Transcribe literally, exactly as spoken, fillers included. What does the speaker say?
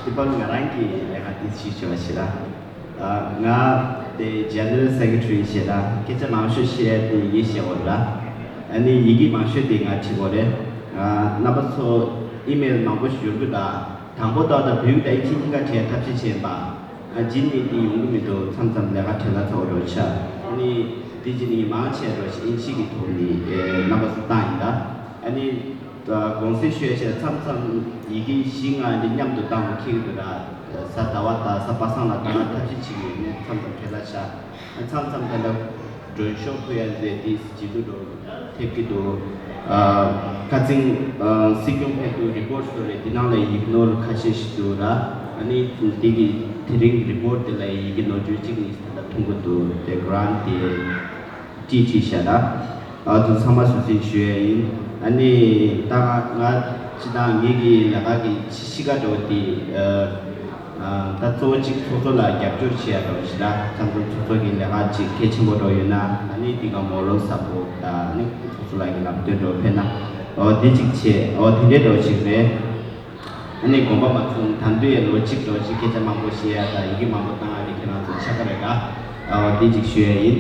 ཁྱད་པར་ང་རང་གི་ལས་ཀ་དེ་ཞིག་བྱས་པ་ཞིག་ལ། ང་དེ་General Secretary་ཞེས་ལ་སྐད་ཆ་མང་ཤོས་བཤད་ཡ་དེ་ཡིན་ཞེས་འོ་ལ། ཨ་ནི་ཡི་གེ་མང་ཤོས་དེ་ང་བྲིས་འོ་རེད། རྣམ་པ་ཚོ་ཨི་མེལ་མང་པོ་ཞིག་ཡོང་གི་འདུག་དང་པོ་ཏག་ཏག་བུ་དང་ཨིན་ཇི་གཉིས་ཀ་བྲིས་ཐབས་ཤེས་བྱས་པ། རྗེས་ནས་དེ་ཡོང་གི་མི་འདུག་མཚམས་མཚམས་ལས་ཀ་བྲེལ་ལ་ཚ་བོ་རོ་ཆ། ཨ་ནི་དེ་རྗེས་ནས་མང་ཆེ་རོ་ཞིག་ཨིན་ཇི་གི་ཐོག་ནས་རྣམ་པ་ཚོ་བཏང་ཡིན་ད། ཨ་ནི། དགོངས་སེལ་ཞུ་ཡ་བྱས་མཚམས་མཚམས་ཡི་གེ་བཞི་ལྔ་འདི་མཉམ་དུ་བཏང་བ་འཁྱེར་གྱི་འདུག་ར། གཟའ་ཟླ་བ་དང་གཟའ་པ་སངས་ལ་བཏང་ན་ཐབས་ཤེས་བྱེད་ཀྱི་ཡོད་མེད་མཚམས་མཚམས་བྲེལ་ལ་ཆགས། མཚམས་མཚམས་ད་ལྟ་མགྲོན་ཤོག་ཕུལ་ཡ་མཛད་དེ་བྱེད་དུ་འགྲོ་ཐེབས་ཀྱི་འདུག་ཁ་སང་སྲིད་སྐྱོང་ཕེབས་དུས་རི་པོར་ཊི་བཟོ་རེད། འདི་ནང་ལ་ཡིག་ནོར་ཁ་ཤས་ཤིག་འདུག་ར། ཨ་ནི་འདི་གི་དེ་རིང་རི་པོར་ཊི་དེ་ལ་ཡིག་གི་ནོར་བཅོས་གཅིག་གཉིས་ད་ལྟ་མཐོང་གི་འདུག་དེ་གྷ་རན་ཊི་དེ། ཀྲིག་ཀྲིག་བྱས་ན། ཨ་ཚོ་ཚང་མ་སུ་སུ་ཞུ་ཡ་ཡིན། ཨ་ནི་ད་ང་ང་སྤྱི་བཏང་ངེད་ཀྱི་ལས་ཀ་གི་ཕྱི་ཕྱི་ཀ་འགྲོ་དེ། ད་གཙོ་བོ་གཅིག་ཚོགས་གཙོ་ལ་རྒྱབ་སྐྱོར་བྱེད་ཡ་འགྲོ་ཞིག་ལ་ཚང་ཚང་ཚོགས་གཙོ་གི་ལས་ཀ་གཅིག་གལ་ཆེན་པོ་འགྲོ་ཡོད་ན། ཨ་ནི་དེ་ག་མོ་རོ་ས་པོ་ད་ཨ་ནི་ཚོགས་གཙོ་ལགས་ཀྱི་ལམ་སྟོན་འགྲོ་ཕེབས་ན། འོ་དེ་གཅིག་བྱས། འོ་དེ་འདྲའི་འགྲོ་ཞིག་རེད། ཨ་ནི་དགོངས་པ་མ་ཚོམ། ད་དུང་ཡང་ལོ་གཅིག་ལོ་གཅིག་སྐད་ཆ་མང་པོ་བཤད་ཡ་དང་ཡི་གེ་མང་པོ་བཏང་ཡ་དེ་ཁྱེད་རང་ཚོ་ཆགས་ཀ་རེད་ག་ཨ་འོ་དེ་གཅིག་ཞུ་ཡ་ཡིན།